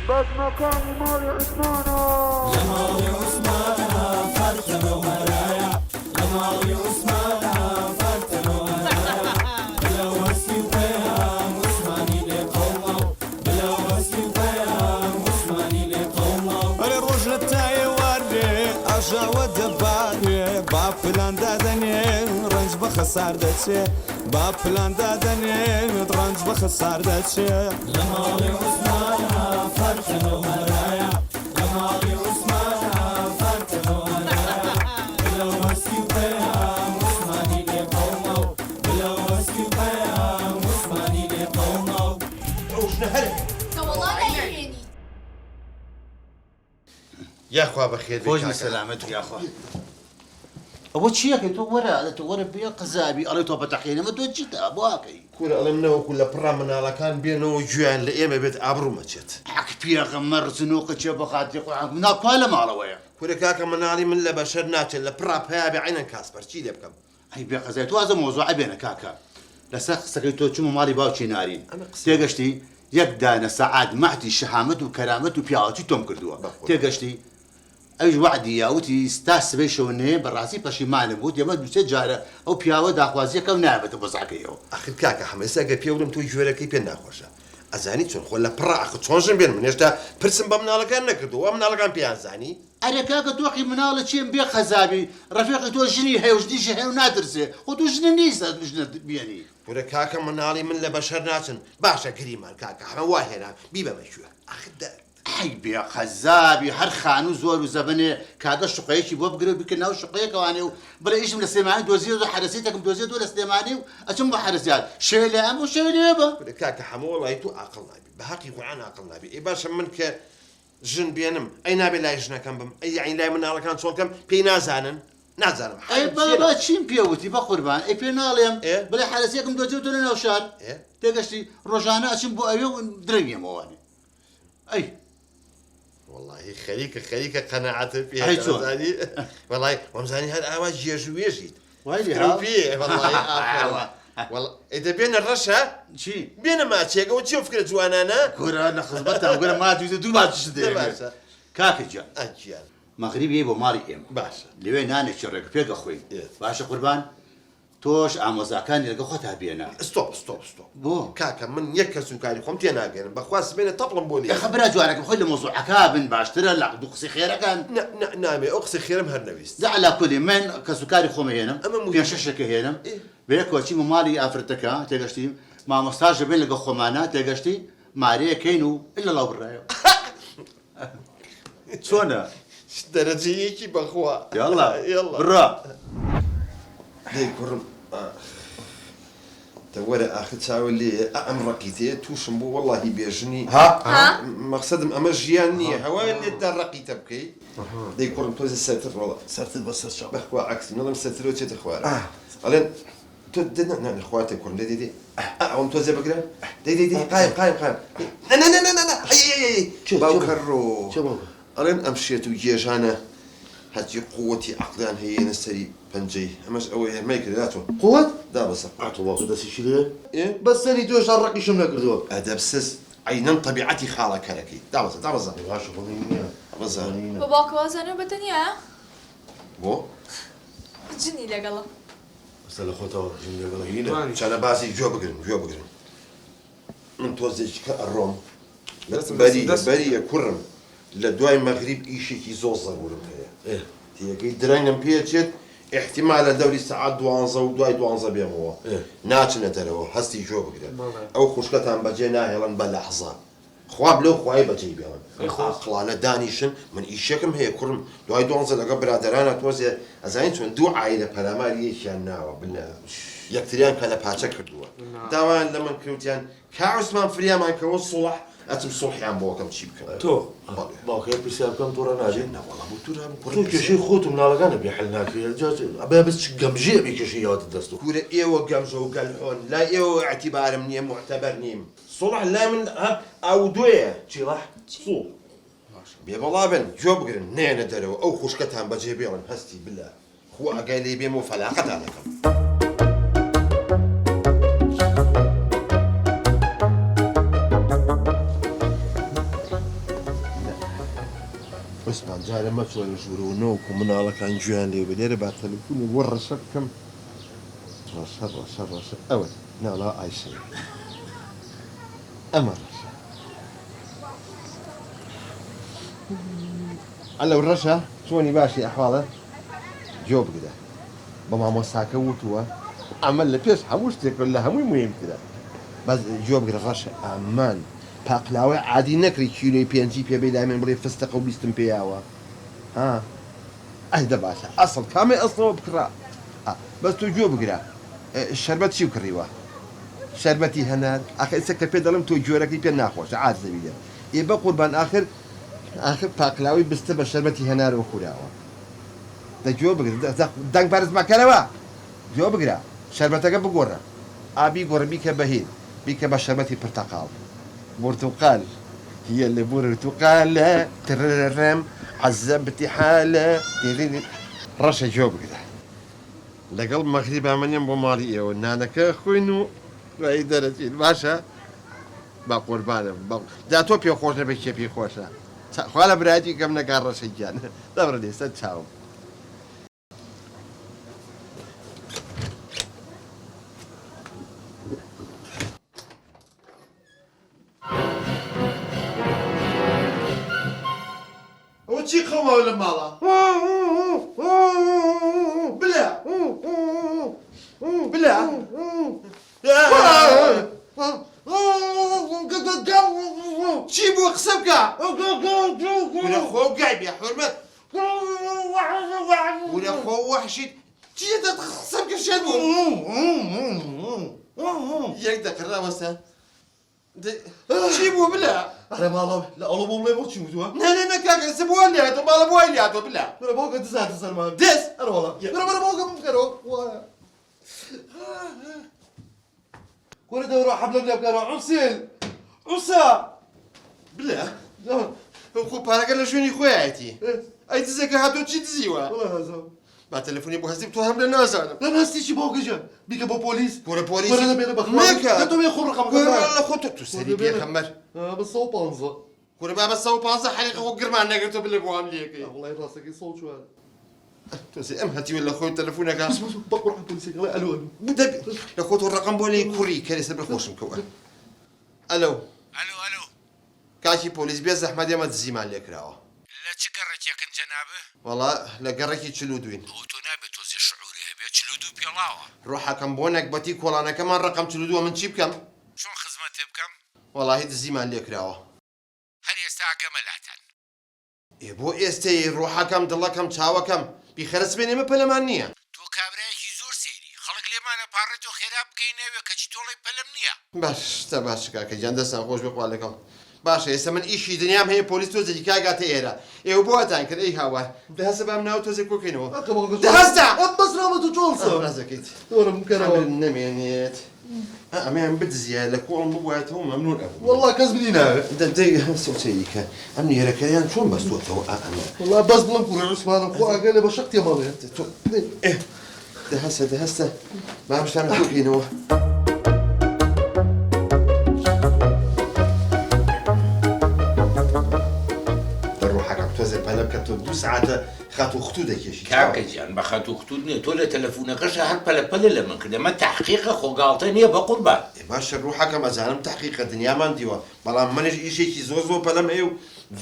بەزمەکانی ماڵی عوسمانە. لە ماڵی عوسمانە فەرتەنە و هەرایە لە ماڵی عوسمانە فەرتەنە و هەرایە بلە و هەستی و پەیام عوسمانی لێ قەوماو بلە و هەستی و پەیام عوسمانی لێ قەوماو. ئەرێ ڕۆژ لە تا ئێوارێ ئاژاوە دەبارێ با پلان دادەنێ ڕەنج بە خەسار دەچێ با پلان دادەنێت ڕەنج بە خەسار دەچێ. لە ماڵی عوسمانا فەرتەنە و هەرایە لە ماڵی عوسمانا فەرتەنە و هەرایە بلە و هەستی و پەیام عوسمانی لێ قەوماو بلە و هەستی و پەیام عوسمانی لێ قەوماو. ئەو ژنە هەر هەیە. تەوەڵا نایهێنی. یاخوا بەخێر بێی خۆش بی کاکە. سەلامەت بی یاخوا. ئەوە چیەکەی تۆ وەرە ئەڵێ تۆ وەرە بێ قەزابی ئەڵێ تۆ بەتەقێنەمە تۆ چیتە بۆ ئاکەی. کورە ئەڵێم نەوەکو لە پڕا مناڵەکان بێنەوە گوێیان لە ئێمە بێت ئابڕوم ئەچێت. حەق پێغەمبەر زنوقە چێ بۆ خاتری قورعان مناڵ کوا لە ماڵەوەیە. کورە کاکە مناڵی من لە بەشەر ناچێت لە پڕا پەیا بێ عەینەن کاسپەر چی لێ بکەم. ئەی بێ قەزای تۆ وازە مەوزوعە بێنە کاکە لەسەر قسەکەی تۆ چوومە ماڵی باوکی نارین ئەمە قسە. تێگەشتی یەک دانە سەعات مەعتی شەهامەت و کەرامەت و پیاوەتی تۆم کردووە بەخۆ. تێگەشتی ئەویش وەعدی یا وتی تا سبەی شەو نەیەم بەڕاستی پەشیمانم وتی ئەمە دوو سێ جارە ئەو پیاوە داخوازیەکەم نایەبەتە بۆ زعەکەیەوە. ئەخر کاکە حەمە ئێستا گەر پێ بڵێم تۆ گوێرەکەی پێ ناخۆشە ئەزانی چۆن خۆ لە پڕا ئەخر چۆن ژن بێنم من هێشتا پرسم بە مناڵەکان نەکردووە وا مناڵەکان پێیان زانی. ئەرێ کاکە تۆقی مناڵە چیم بێ خەزابی ڕەفیقی تۆ ژنی هەیە و ژنیشی هەیە و ناترسێ خۆ تۆ ژنە نیسە ژنە بێنی. کورە کاکە مناڵی من لە بەشەر ناچن باشە گریمان کاکە حەمە وا هێنام بیبەمە کوێ ئەخر دە. ئەی بێ قەزابی هەر خانوو زۆر و زەبەنێ کاکە شوقەیەکی بۆ بگرە و بیکە ناو شوقەیەکەوانێ و بڵێ ئیشم لە سلێمانی دۆزیەوە حەرەسیتێکم دۆزیەوە لە سلێمانی و ئەچم بۆ حەرەسیات شەوێ لای ئەم و شەوێ لەوێ بە. کورە کاکە حەمە وەڵاهی تۆ ئاقڵ نابی بە هەقی قورعان ئاقڵ نابی ئەی باشە من کە ژن بێنم ئەی نابێ لای ژنەکەم بم ئەی یەعنی لای مناڵەکان چۆن کەم پێی نازانن نازانم ئەی حالم چیە بابا چیم پێ وتی بەقوربان ئەی پێ ناڵێم ئێ بڵێ حەرەسیەکم دۆزیەوە لە ناو شار ئێ تێگەشتی ڕۆژانە ئەچم بۆ ئەوێ و درەنگێمەوانێ ئەی وەڵاهی خەریکە خەریکە قەناعەتم پێ ئەی چۆن؟ دەزانی وەڵای وەمزانی هەر ئاوا گێژ و وێژیت وای لێ فکرە و ها پێ وەڵاهی ئافەرم وەڵا ئەی دە بێنە ڕەشە چی بێنە ماچێک ئەوە چیە ئەو فکرە جوانانە کورە لە خزمەتتان کورە ماچ ویستە دوو ماچیشت دە دەوێ باشە کاکە گیان ئا گیان مەغریب یەی بۆ ماڵی ئێمە باشە لەوێ نانێکی ڕێک و پێک ئەخۆین ئێ. باشە قوربان تۆش ئامۆزاکانی لەگەڵ خۆتا بێنە. stop stop stop بۆ؟ کاکە من یەک کەس و کاری خۆم تێناگەیەنم بەخوا سبەینێ تەپڵم بۆ لێ ئەخە برا جوانەکەم خۆی لە مەوزوعەکا بن باشترە لە دوو قسەی خێرەکان. نا نا نامەوێ ئەو قسەی خێرم هەر نەویست. جا عەلا کولی من کەس و کاری خۆم ئەهێنم ئەمە پێنج موهیمە. شەشێک ئەهێنم ئێ. بەیەکەوە ئەچین بۆ ماڵی ئافرەتەکە تێگەشتی مامۆستاش دەبێن لەگەڵ خۆمانا تێگەشتی مارەیەکەین و الا اللە بڕایەوە. چۆنە؟ دەرەجە یەکی بەخوا. یاڵا یاڵا. بڕۆ. دەی کوڕم ئاخ دە وەرە ئاخر چاوت لێیە ئا ئەم ڕەقیتەیە توشم بوو وەڵاهی بێژنی ها ها مەخسەدم ئەمە ژیان نییە هەوایە لێت دا ڕەقیتە بکەی دەی کوڕم تۆزێ سەرتر ڕۆڵە سەرتر بەسەر چاو بەخوا عەکسی نەڵێم سەرترەوە چێتە خوارەوە ئەڵێن تۆ دە نا نا خوار تێ کوڕم دەی دەی دەی ئا ئەوەم تۆزێ بگرە دەی دەی دەی قایم قایم قایم نا نا نا نا نا ئەی ئەی ئەی چێ چێ باوکە ڕۆ چێ باوکە ئەڵێن ئەم شێت و گێژانە هەرچی قووەتی عەقڵیان هەیە یەنە سەری پەنجەی ئەمەش ئەوەیە مەیکرە داتۆ قووەت؟ دابەزە ئاتۆ باوکە دەستی لێ ئێ بەس سەری تۆش هەر ڕەقیشم نەکردووە. ئەدەبسز عەینەن تەبیعەتی خاڵە کەرەکەی دابەزە دابەزە ئێ باشە بەڵێ نییە دابەزە. بەڵێ نییە. بۆ باوکە وازانم بە تەنیایە؟ بۆ؟ جنی لەگەڵە. بەسە لە خۆتەوە ژنی لەگەڵە هینە. چەنە باسی گوێ بگرن گوێ بگرن من تۆزێکی کە ئەڕۆم بەری بەریە کوڕم لە دوای مەغریب ئیشێکی زۆر زەرورم هەیە تێگەی درەنگم پێچێت ئیحتیمالە دەوری سەعات دوانزە و دوای دوانزە بێمەوە ناچنە دەرەوە هەستی گوێ بگرن ئەو خوشکەتان بەجێ ناهێڵن بە لەحزە خوا لەو خوایە بەجێی بێڵن ئاقڵانە دانیشن من ئیشێکم هەیە کوڕم دوای دوانزە لەگەڵ برادەرانە تۆزێ ئەزانی چۆن دوو عایلە پەلاماری یەکیان ناوە بلە یەکتریان کەلە پاچە کردووە داوایان لە من کردیان کا عوسمان فریامان کەوە سوڵح ئەچم سوڵحیان بۆ کەم چی بکەم تۆ بەڵێ باوکە یەک پرسیار بکەم توڕە نابی؟ نەوەڵا بۆ تورە بم کوڕم تۆ کێشەی پرسیار خۆت و مناڵەکانت پێ حل ناکرێ جا ئەبێ بەس چ گەمژەیە بێ کێشەی یاوەتە دەست و کورە ئێوە گەمژە و گەلحۆن لای ئێوە ئیعتیبارم نییە موعتەبەر نیم سوڵح لای من هەر ئاو و دۆیە. چی ڵح؟ چی؟ سوڵ. بێ بەڵا بن گوێ بگرن نەیەنە دەرەوە ئەو خوشکەتان بەجێ بێڵن هەستی بلە خوا ئاگای لێ بێم و فەلاقەتان ئەکەم. عوسمان جارێ مەچۆرە ژوورەوە نەوەکو مناڵەکان گوێیان لێ بێ لێرە با تەلەفونێک بۆ ڕەشە بکەم ڕەشە ڕەشە ڕەشە ئەوە ناڵا ئایشەیە ئەمە ڕەشە ئەلەو ڕەشە چۆنی باشی ئەحواڵە گوێ بگرە بە مامۆستاکە وتووە ئەمە لە پێش هەموو شتێک لە هەمووی مهمترە بەس گوێ بگرە ڕەشە ئەمان پاقلاوەی عادی نەکڕی کیلۆی پێنجی پێ بەی لای من بڵێی فستەقە و بیستم پێ یاوە ها ئەه دە باشە ئەسڵ کامەی ئەسڵەوە بکڕە ئا بەس تۆ گوێ بگرە شەربەت چی کڕیوە شەربەتی هەنار ئاخر ئێستا کە پێ دەڵێم تۆ گوێرەکەی پێ ناخۆشە عاجز دەبی لێم ئێ بەقوربان ئاخر ئاخر پاقلاوەی بستە بە شەربەتی هەنارەوە خوراوە دە گوێ بگرە دە دەنگ بەرز مەکەرەوە گوێ بگرە شەربەتەکە بگۆڕە ئا بیگۆڕە بیکە بە هین بیکە بە شەربەتی پرتەقاڵ برتقال هي اللي برتقالة تررم عذبتي حالة تررم ڕەشە گوێ بگرە لەگەڵ مەغریبا منیم بۆ ماڵی ئێوە نانەکە خوین و دوایی دەرەچین باشە با قوربانم بە جا تۆ پێ خۆش نەبێ کێ پێی خۆشە خوا لە برایەتی کەم نەکا ڕەشە گیان دەبڕە لێ سەر چاوم. ئەوە چی قەوماوە لەم ماڵە؟ بلە بلە چی بوو قسە بکە کورە خۆ گای بێ حورمەت کورە خۆ وەحشیت چی قسە بکە شێت بوو یەک دەقە ڕاوەستە چی بوو بلە ئەرێ ماڵە لە ئەڵۆ بۆ بڵێ بۆ چی وتووە؟ نا نا نا کاکە ئێستا بۆ وای لێهاتووە ماڵە بۆ وای لێهاتووە بلە بەرە باوکە دز هاتە سەرمان دز ئەرە وەڵا بەرە بەرە باوکە بکەرەوە وایە کورە دەورە حەبلەم لێ بکەرەوە عوسێن عوسا بلە خۆ پارەکە لە شوێنی خۆیەتی ئەی دزێکە هاتۆ چی دزیوە با تەلەفۆنی بۆ هەستی تۆ هەم لە نازانم لە هەستی چی باوکە گیان بیکە بۆ پۆلیس کورە پۆلیس وەرە دەبێنە بەخوا مەکە دە تۆ بێ خۆ ڕقم کورە لە خۆ تۆ تو سەری پێخەمبەر بە 115 کورە بابە 115 حەریقە خۆ گرمان نەگرتۆ بلە بۆ ئەم لێکەی وەڵای ڕاستەکەی 104 تۆزێ ئەم هەتیوە لە خۆی تەلەفۆنەکە بس بس بە قورعان پۆلیسەکە ئەڵێ ئەلۆ ئەلۆ لە خۆ تۆ ڕقم بۆ لێی کوڕی کەرێ سەر خۆشم کەوە ئەلۆ ئەلۆ ئەلۆ کاکی پۆلیس بێ زەحمەت ئێمە دزیمان لێ کراوە. لە چ گەڕەکێکن جەنابت؟ وەڵا لە گەڕەکی 42ین. ئەوە تۆ نابێ تۆزێ شعوری هەبێ 42 پێڵاوە. ڕۆحەکەم بۆ نەگبەتی کۆڵانەکەمان ڕەقەم 42ە من چی بکەم؟ چۆن خزمەتت بکەم؟ وەڵاهی دزیمان لێ کراوە. هەر ئێستا ئەگەمە لاتان. ئێ بۆ ئێستەی ڕۆحەکەم دڵەکەم چاوەکەم بیخەرە سبەینێ ئێمە پەلەمان نییە. تۆ کابرایەکی زۆر سەیری، خەڵک لێمان ئەپاڕێتەوە خێرا بگەینە ئەوێ کەچی تۆ ڵێی پەلەم نییە. باشە باشە کاکە گیان دەستان خۆش بێ خوا لەگەڵ. باشە ئێستا من ئیشی دنیام هەیە پۆلیس تۆزێکی کاگاتە ئێرە ئێوە بۆ واتان کرد ئەی هاوار دە هەستە با مناوە تۆزێک کۆکەینەوە دە هەستە بەس ڕاوە تۆ چۆڵسە ڕاستەکەیت وەرە بکەرەوە ئەمر نەمێنێت ئەمەیان بدزیایە لە کۆڵم ببوایەتەوە مەمنون ئەبووم. وەڵا کەس منی ناوێ. دە دەی هەستە و سەیری کە ئەم نێرەکەیان چۆن بەستۆتەوە ئا ئەمە. وەڵا بەس بڵێم کوڕی عوسمانم خۆ ئاگای لێ بە شەق تێمەڵێ. تۆ ئێ دە هەستە دە هەستە با ئەم شتانە کۆکەینەوە. دە ڕۆحەکەم تۆزێ پەلە بکە تۆ دوو سەعاتە خەت و ختوو دەکێشی. کاکە گیان بە خەت و ختووت نیە تۆ لە تەلەفونەکەشا هەر پەلە پەلە لە من کرد ئەمە تەحقیقە خۆ گاڵتە نیە بەقوربان. ئێ باشە ڕوحەکەم ئەزانم تەحقیقە دنیامان دیوە بەڵام منیش ئیشێکی زۆر زۆر پەلەم هەیە و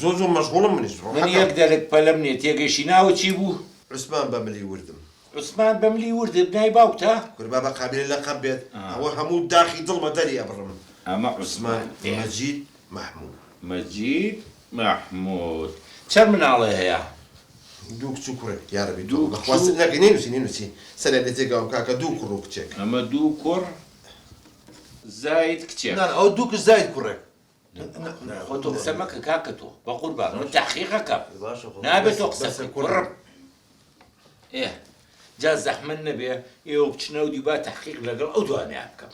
زۆر زۆر مەشغوڵم منیش من ڕوحەکەم. یەک دەرک پەلەم نیە تێگەیشتی ناوت چی بوو؟ عوسمان بە ملی وردم. عوسمان بە ملی وردم ناوی باوکتە؟ کورە بابە قابیلە لەقەب بێت ئەوە هەموو داخی دڵمە دەری ئەبڕم. ئەمە عوسمان عوسمان ئێ. مەجید مەحموود. مەجید مەحموود چەند مناڵێ هەیە؟ دوو کچ و کوڕێک یارەبی تۆ دوو بەخوا کچ و. نەکەی نەینوسی نەینوسی سەریان لێ تێگاوم کاکە دوو کوڕ و کچێک. ئەمە دوو کوڕ زاید کچێک. نا نا ئەوە دوو کچ زاید کوڕێک. خۆ تۆ قسە مەکە کاکە تۆ بەقوربان من تەحقیقەکەم باشە خۆ نابێ تۆ قسە بەسە بکەی کوڕم. کوڕم ئێ جا زەحمەت نەبێ ئێوە بچنە ئەو دیو با تەحقیق لەگەڵ ئەو دوانەیا بکەم.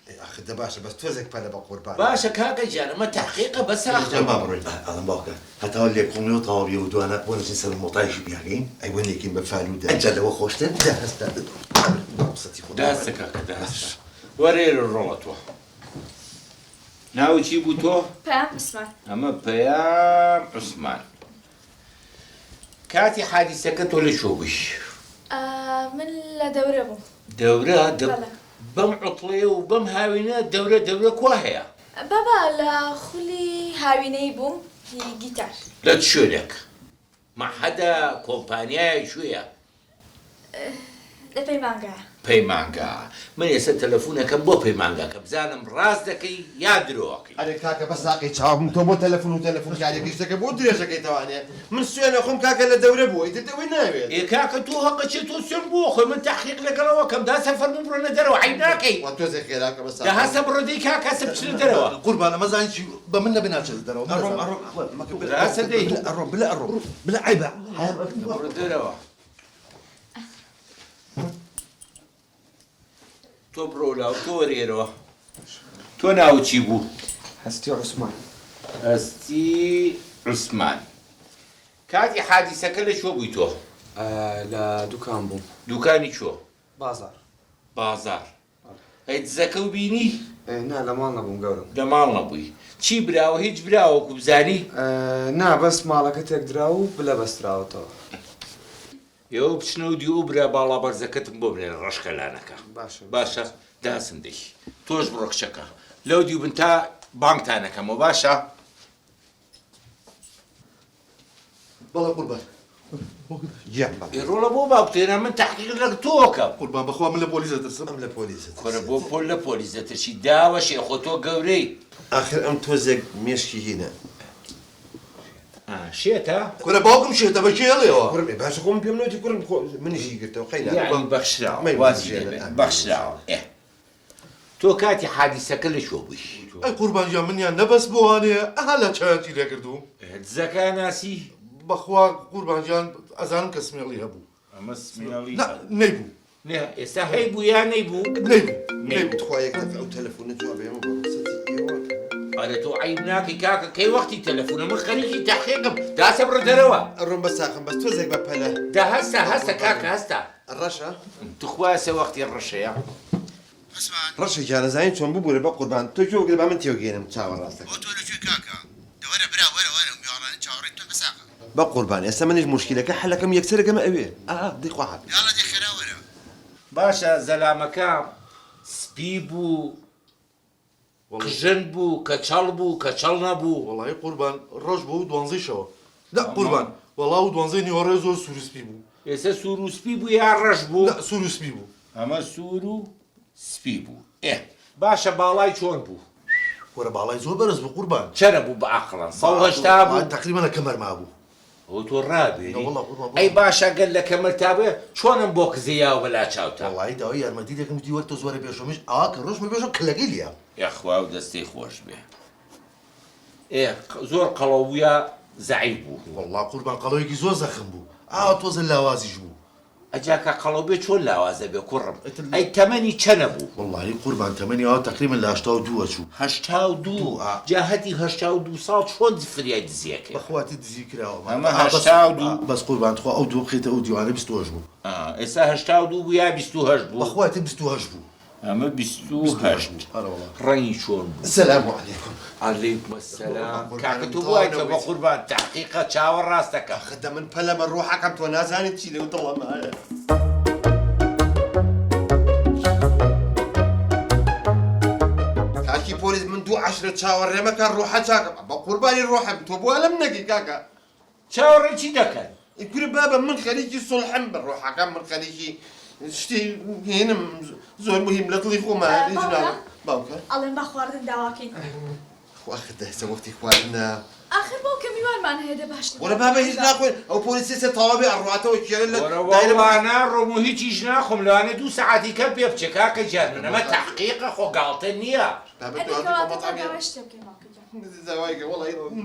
ئێ ئاخر دە باشە بەس تۆزێک پەلە بەقوربان. باشە کاکە گیان ئەمە تەحقیقە بەس گیان ئاخر. با بڕۆین. ئەڵێم باوکە هەتاوە لێکۆڵینەوە تەواو بی ئەو دوانە بۆ نەچین سەر مۆتایشی بیانگەین. ئەی بۆ نەیکەین بە فالوودە. ئەنجا لەوە خۆشتر. دە هەستە بە ڕوخسەتی خودا. دە هەستە کاکە دە هەستە. وەرە ئێرە ڕۆڵە تۆ. ناوت چی بوو تۆ؟ پەیام عوسمان. ئەمە پەیام عوسمان. کاتی حادیسەکە تۆ لە کوێ بووی؟ من لە دەورە بووم. دەورە؟ بەم عوتڵەیە و بەم هاوینە دەورە دەورە کوا هەیە؟ بابا لە خولی هاوینەی بووم هی گیتار. لە چ شوێنێک؟ مەعهەدە کۆمپانیایە کوێیە؟ لە پەیمانگایە. پەیمانگا من ئێستا تەلەفونەکەم بۆ پەیمانگاکە بزانم ڕاست دەکەی یا درۆ ئەکەی. ئەرێ کاکە بەس ساقی چاوم تۆ بۆ تەلەفون و تەلەفون کارێکیش دەکەی بۆ درێژەکەیتەوانێ من سوێن ئەخۆم کاکە لە دەورە بووە ئیتر ئەوەی ناوێت. ئێ کاکە تۆ هەقە چیە تۆ سوێن بۆ خۆی من تەحقیق لەگەڵ ئەوە کەم داسە فەرموو بڕۆنە دەرەوە عەیب ناکەی. وا تۆزێ خێرا کە بەس دە هەستە بڕۆ دەی کاکە هەستە بچنە دەرەوە. قوربان ئەمە زانی چی بە من نەبێ ناچێتە دەرەوە ئەڕۆم ئەڕۆم مەکە بلە هەستە دەی. بلە ئەڕۆم بلە ئەڕۆم بلە عەیبە حەیام ئەکەم. بڕۆ دەرەوە. تۆ بڕۆ لاو تۆ وەرێرەوە تۆ ناوت چی بوو؟ هەستی عوسمان. هەستی عوسمان کاتی حادیسەکە لە کوێ بووی تۆ؟ لە دوکان بووم. دوکانی کوێ؟ بازاڕ. بازاڕ. ئەی دزەکە و بینی؟ نا لە ماڵ نەبووم گەورەم. لە ماڵ نەبووی. چی براوە هیچ براوە وەکو بزانی؟ نا بەس ماڵەکە تێکدرا و بلە بەستراوەتەوە. ئێوە بچنەوە دیو ئەو برا باڵا بەرزەکەتم بۆ بنێرە ڕەشکەلانەکە. باشە. باشە داسم دەی. تۆش بڕۆ کچەکە. لەو دیو بن تا بانگتان ئەکەمەوە باشە؟ بەڵێ قوربان. گیان بەڵێ. ئێ ڕۆڵە بۆ باوکت هێنا من تەحقیق لە تۆ ئەکەم. قوربان بەخوا من لە پۆلیس دەترسم. ئەم لە پۆلیس دەترسێت. کورە بۆ پۆل لە پۆلیس دەترسی داوەشێ خۆ تۆ گەورەی. ئاخر ئەم تۆزێک مێشکی هینە. ئا شێتە؟ کورە باوکم شێتە بە کێ ئەڵێەوە؟ کوڕم ئێ باشە خۆ من پێم نەوتی کوڕم خۆ منیشی گرتەوە قەینا. یەعنی بەخشراوە وازی لێ بێنە بەخشراوە ئێ. تۆ کاتی حادیسەکە لە کوێ بووی؟ ئەی قوربان گیان منیان نەبەست بۆ وانەیە ئەها لە چایان چی لێ کردووم. دزەکە ناسی؟ بەخوا قوربان گیان ئەزانم کە سمێڵی هەبوو. ئەمە سمێڵی نا نەیبوو. نا ئێستا هەیبوو یا نەیبوو؟ نەیبوو نەیبوو. تخوا یەک دەقە ئەو تەلەفونە جواب ئێمە بۆ ڕوخسەتی ئێوە کەم. ئەرێ تۆ عەیب ناکەی کاکە کەی وەختی تەلەفونە من خەریکی تەحقیقم دە هەستە بڕۆ دەرەوە. ئەڕۆم بە ساقم بەس تۆزێک بە پەلە. دە هەستە هەستە کاکە هەستە. ڕەشە؟ توخوا ئێستا وەختی ڕەشەیە؟ ڕەشە گیان ئەزانی چۆن ببورە بەقوربان تۆ گوێ بگرە با من تێوگێنم چاوە ڕاستەکەم. بۆ تۆ لە کوێی کاکە؟ دە وەرە برا وەرە وەرە میواڕانە چاوەڕێی تۆن بەساغە. بەقوربان ئێستا منیش موشکیلەکە حەلەکەم یەکسەر ئەگەمە ئەوێ ئا دەی خواحافیز. یاڵا دەی خێرا وەرە. باشە زەلامەکە سپی بوو قژن بوو کەچەڵ بوو کەچەڵ نەبوو. وەڵایی قوربان ڕەش بوو و دوانزەی شەوە نا قوربان وەڵا و دوانزەی نیوەڕێ زۆر سوور و سپی بوو. ئێستا سوور و سپی بوو یا ڕەش بوو؟ نا سوور و سپی بوو. ئەمە سوور و سپی بوو ئێ باشە باڵای چۆن بوو؟ وەرە باڵای زۆر بەرز بوو قوربان. چەنە بوو بە ئەقڵەن 180 بوو؟ تەقریبەن لە کەمەر مابوو. ئەوە تۆ ڕابێری؟ نەوەڵا قوربان ئەی باشە گەر لە کەمەرتا بێ چۆنم بۆ کزێ یاوە بە لا چاوتا؟ وەڵایی داوای یارمەتی دەکەم وتی وەرە تۆ زۆرە بێشۆمیش ئاوا کە ڕۆشمە بێشۆم کلەکەی لیام. یاخوا و دەستەی خۆش بێ. ئێ زۆر قەڵەو بوو یا زەعیف بوو؟ وەڵا قوربان قەڵەوێکی زۆر زەخم بوو ئاوا تۆزە لاوازیش بوو. ئەجا کە قەڵەو بێ چۆن لاواز ئەبێ کوڕم؟ ئەی تەمەنی چەنە بوو؟ وەڵاهی قوربان تەمەنی ئەوە تەقریبەن لە 82 ئەچوو. 82؟ جا هەتی 82 ساڵ چۆن فریای دزی ئەکەوێ؟ بەخوا ئیتر دزی کراوە. ئەمە 82. بەس قوربان تخوا ئەو دووە بخەیتە ئەو دیوانە 28 بوو. ئێستا 82 بوو یا 28 بوو؟ بەخوا ئیتر 28 بوو. ئەمە 28. ڕەنگی چۆن بوو؟ سلام علیکم. علیکم السلام. کاکە تۆ بوایتەوە بە قوربان تەحقیقە چاوە ڕاستەکە. ئاخە دە من پەلەمە ڕۆحەکەم تۆ نازانیت چی لەو دڵەمایە. کاکی پۆلیس من دوو عەشرە چاوەڕێمەکە ڕۆحە چاکە بە قوربانی ڕۆحم تۆ بۆ ئەلەم نەگەی کاکە. چاوەڕێی چی دەکەن؟ ئەی کورە بابە من خەریکی سوڵحم بە ڕۆحەکەم من خەریکی شتی هینم زۆر مهم لە دڵی خۆما باوکە باوکە ئەڵێم با خواردن داواکەین. خوا خدە ئێستا وەختی خواردنە. ئاخر باوکە میوانمان هەیە دە باش وەرە بابە هیچ ناخۆین ئەو پۆلیسێ سێ تەواو بێ ئەڕواتەوە کێرە لە وەرە دایرە وەڵا ناڕۆم و هیچیش ناخۆم لەوانەیە دوو سەعاتی کەم پێ بچێ کاکە گیان من ئەمە تەحقیقە خۆ گاڵتە نییە. بابە ئەبێ تۆ هاتووی کەواتە بۆ با مەتعەم داوای شتێ بکەین باوکە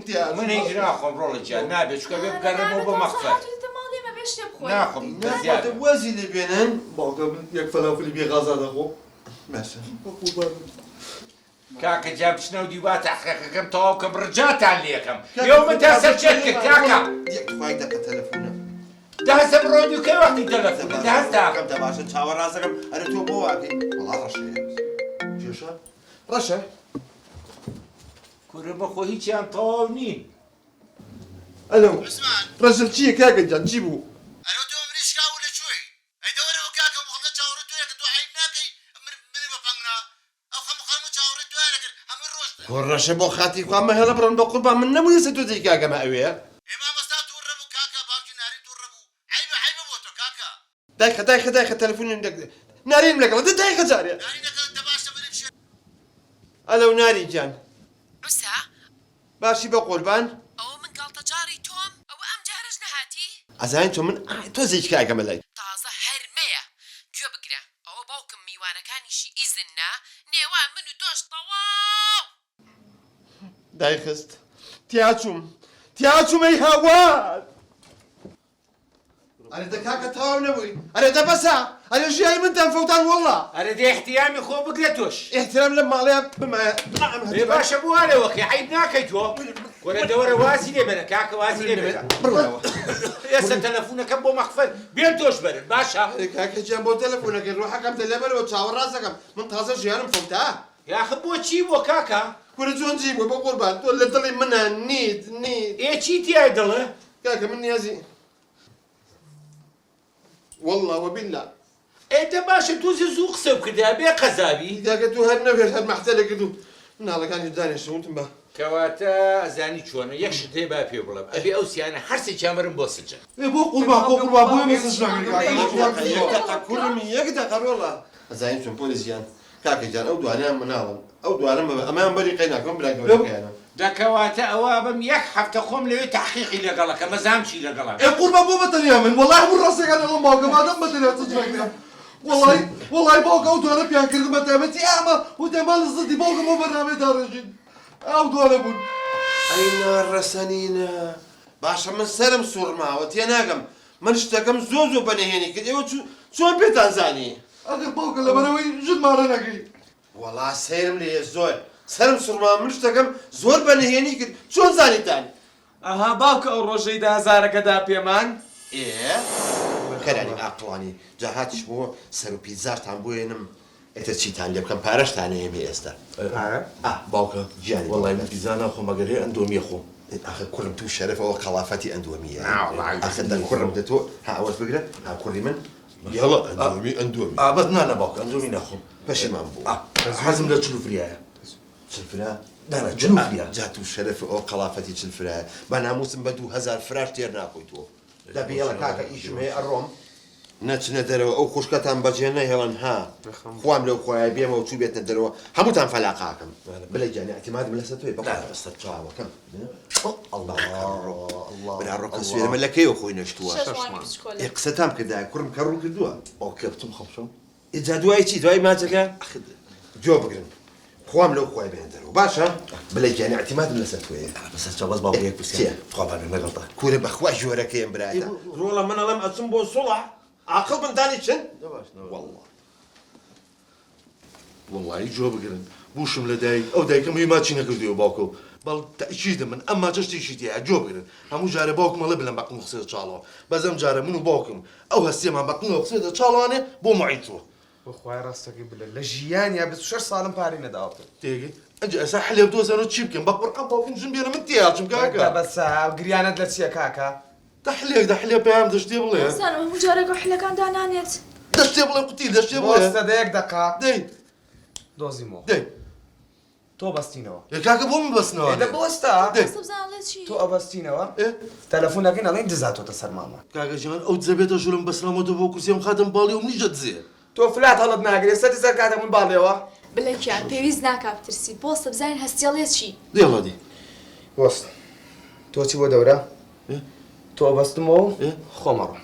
گیان. من هیچ ناخۆم ڕۆڵە گیان نابێ چونکە بێ بگەڕێمەوە بۆ مەخفەر. ناخۆم بەزیادە. وازی لێ بێنن. باوکە من یەک فەلافلی بێ غازا دەخۆم. باشە. کاکە گیان بچنەوە دیو با تەحقیقەکەم تەواو کەم ڕجاتان لێکەم یەو من تا سەر چێت کرد کاکە. یەک تخوا یەک دەقە تەلەفونە. دە هەستە بڕۆ دیو کەی وەختی تەلەفونە دە هەستە. دە باشە چاوە ڕاستەکەم ئەرێ تۆ بۆ واکەی وەڵا ڕەشەیە. کێشە؟ ڕەشە. کورە بەخۆ هیچیان تەواو نین. ئەلۆ ڕەشل چییە کاکە گیان چی بوو؟ ئەرۆ تۆ ئەمری شکاو لە کوێی؟ ئەی دە وەرەوە کاکە ئەو خەڵکە چاوەڕێی تۆیە کە تۆ عەیب ناکەی منی بە پەنگ نا ئەو خەم خەڵمە چاوەڕێی تۆیان ئەکرد هەمووی ڕۆشتن. کورە ڕەشە بۆ خاتری خوا مەهێڵە بڕۆن بەقوربان من نەمویست تۆ تێی کاکەمە ئەوێ. ئێ مامۆستا توڕە بوو کاکە باوکی نارین توڕە بوو عەیبە عەیبە بۆ تۆ کاکە. دایخە دایخە دایخە تەلەفونیم لەگ نارینم لەگەڵە دە دایخە جارێ. نارینەکە دە باشە بەرێ بشێ. ئەلەو ناری گیان. عوسا. باشی بەقوربان. ئەوە من گاڵتەجاڕی تۆم ئەوە ئەم جارەش نەهاتی؟ ئەزانی چۆن من تۆزێکی کاکەمە لای. تازە هەر مەیە گوێ بگرە ئەوە باوکم میوانەکانیشی ئیزن نا نێوان من و تۆش تەواو. دایخست تیاچووم تیاچووم ئەی هاوار. ئەرێ دە کاکە تەواو نەبووی ئەرێ دە بەسە ئەرێ ژیانی منتان فەوتان وەڵا. ئەرێ دە ئیحتیرامی خۆ بگرە تۆش. ئیحترام لەم ماڵەیا بمایە ئێ باشە بۆ وا لەوەکەی عەیب ناکەی تۆ وەرە دە وەرە وازی لێ بەرە کاکە وازی لێ بەرە بڕۆیەوە ئێستا تەلەفونەکەم بۆ مەخفەر بێن تۆش بەرن باشە. ئەرێ کاکە گیان بۆ تەلەفونەکەی ڕۆحەکەم دە لێبەرەوە چاوە ڕاستەکەم من تازە ژیانم فەوتا. یاخە بۆ چی بووە کاکە؟ کورە چۆن چی بووە بەقوربان تۆ لە دڵی منا نیت نیت. ئێ چی تیایە دڵێ؟ کاکە من نیازی واللە وباللە. ئێ دە باشە تۆزێ زوو قسە بکردایە بێ قەزابی. کاکە تۆ هەر نەوێت هەر مەحتەلە کرد و مناڵەکانیش دانیشتن وتم با. کەواتە ئەزانی چۆنە یەک شت هەیە با پێ بڵێم ئەبێ ئەو سیانە هەرسێکیان بەرم بۆ سجن. ئێ بۆ قوربان بۆ قوربان بۆ ئێمە سجن ناکەن کاکە یەک دەقە کوڕم یەک دەقە ڕۆڵە. ئەزانی چۆن پۆلیس گیان کاکە گیان ئەو دوانەیان مناڵن ئەو دوانە مەبە ئەمەیان بەری قەی ناکەم برا گەورەکەیانە. دە کەواتە ئەوە بم یەک هەفتە خۆم لەوێ تەحقیقی لەگەڵ ئەکەم ئەزانم چی لەگەڵ ئەکەم. ئێ قوربان بۆ بەتەنیا من وەڵای هەموو ڕاستیەکان ئەڵێم باوکە مادەم بەتەنیا چ جنێکم وەڵای وەڵای باوکە ئەو دوانە پیان کردم بە تایبەتی ئەمە وتیان با لە زدی باوکم بۆ بەرنامەی داڕێژین ئەو دوانە بوون. ئەی ناڕەسەنینە باشە من سەرم سوڕماوە تێناگەم من شتەکەم زۆر زۆر بە نهێنی کرد ئێوە چۆن پێتان زانی؟ ئەگەر باوکە لەبەرئەوەی ژن مارە نەکەی. وەڵا سەیرم لێیە زۆر سەرم سوڕما من شتەکەم زۆر بە نهێنی کرد چۆن زانیتان؟ ئەها باوکە ئەو ڕۆژەی دە هەزارەکە دا پێمان. ئێ کەرانی ئاقڵانی جا هاتیش بۆ سەرو پیتزاشتان بۆێنم ئیتر چیتان لێ بکەم پارەشتان ئەیەمێ ئێستا. پارە؟ ئا باوکە گیانی وەڵای من پیتزا ناخۆم ئەگەر هەیە ئەندۆمیە خۆم. ئاخر کوڕم تو شەرەف ئەوە قەڵافەتی ئەندۆمیە ئاخر دە کوڕم دە تۆ ها ئەوەش بگرە ها کوڕی من یەڵا ئەندۆمی ئەندۆمی. ئا بەس نا نا باوکە ئەندۆمی ناخۆم. پەشیمان بوو. ئا حەزم لە چلوفریایە. چلفرا؟ نا نا چلوفریا. جا تو شەرەف ئەوە قەڵافەتی چلفرایە بە ناموسم بە 2000 فراش تێر ناخۆی تۆ. دە بێڵە کاکە ئیشم هەیە ئەڕۆم. نەچنە دەرەوە ئەو خوشکەتان بەجێ نەهێڵن ها خوام لەو خوایە بێمەوە چووبێتنە دەرەوە هەمووتان فەلاقاکەم بلە گیان ئیعتیمادم لەسەر تۆیە بەخوا لەسەر چاوەکەم برا ڕۆکە سوێرمە لە کەیەوە خۆی نەشتووە ئێ قسەتان کردایە کوڕم کە ڕوو کردووە ئۆکێ بچم خەم ئینجا دوای چی دوای ماچەکە گوێ بگرن خوام لەو خوای بێنە دەرەوە باشە بلە گیان ئیعتیمادم لەسەر تۆیە بەسەر چاو بەس باوکە یەک پرسیار تخوا با بێم لەگەڵتا کورە بەخوا ژۆرەکەیم برایە ڕۆڵە من ئەڵێم ئەچم بۆ سوڵح عاقڵ بن دانی چن واللە وەڵایی جواب بگرن بووشم لە دایک ئەو دایکەم هی ماچی نەکردووە باوکە و بەڵ تەئکیدە من ئەم ماچە شتێکی تیایە جواب بگرن هەموو جارێ باوکم ئەڵێ بلەم بەقڵم خسێتە چاڵەوە بەس ئەم جارە من و باوکم ئەو هەستیەمان بەقڵەوە خسێتە چاڵەوانێ بۆ معید چووە. بەخوای ڕاستەکەی بلە لە ژیانیا 26 ساڵم پارەی نەداوەتێ. تێگەی ئەنجا ئێستا حلێ بدۆزەرەوە چی بکەم بە قورعان باوکم ژن بێنە من تێیاچم کاکە. دە بەسە گریانت لە چیە کاکە؟ دە حلێک دە حلێ پەیام دە شتێ بڵێ. نازانم هەموو جارێک ئەو حلەکان دانانێت. دە شتێ بڵێ قوتیل دە شتێ بڵێ. بۆستە دە یەک دەقە. دەی. دۆزیمەوە. دەی. تۆ بەستینەوە. ئێ کاکە بۆ من بەستنەوە؟ ئێ دە بۆستە. دەی. بۆستە بزانە ئەڵێ چی؟ تۆ ئەبەستینەوە. ئێ. تەلەفون ئەکەین ئەڵێین دز هاتۆتە سەر ماڵمان. کاکە جان ئەو دزە بێتە ژوورم بەسرامەوە بۆ کورسیەم خاتم باڵی و منیش دەدزێ. تۆ فلات هەڵت ناگرێ سەر دزە کاتە من باڵیەوە. بلە گیان پێویست ناکا بترسی بۆستە بزانین هەستی ئەڵێ چی؟ دەی ئەڵا دی. بۆستە تۆ چی بۆ دەورە؟ تۆ ئەبەستمەوە و خۆم ئەڕۆم.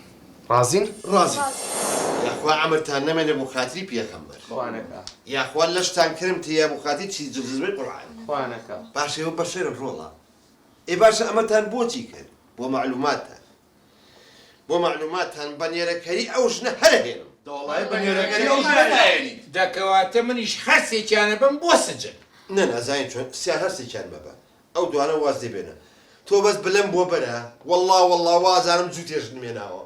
ڕازین؟ ڕازین. یاخوا عەمرتان نەمێنێ بۆ خاتری پێخەمبەر. خوا نەکا. یاخوا لەشتان کرم تێیا بۆ خاتری چی جزوەی قورعان. خوا نەکا. باشە ئێوە بەشەرن ڕۆڵە. ئێ باشە ئەمەتان بۆچی کرد؟ بۆ مەعلوماتتان. بۆ مەعلوماتتان بە نێرەکەری ئەو ژنە هەر ئەهێنم. دەوەڵایە بە نێرەکەری ئەو ژنە ناهێنیت. دە کەواتە منیش هەرسێکیان ئەبەم بۆ سجن. نا نا زانیت چۆن سیان هەرسێکیان مەبە. ئەو دوانە واز لێ بێنە تۆ بەس بلەم بۆ بەرە وەڵا وەڵا وازانم جوتێ ژنم هێناوە.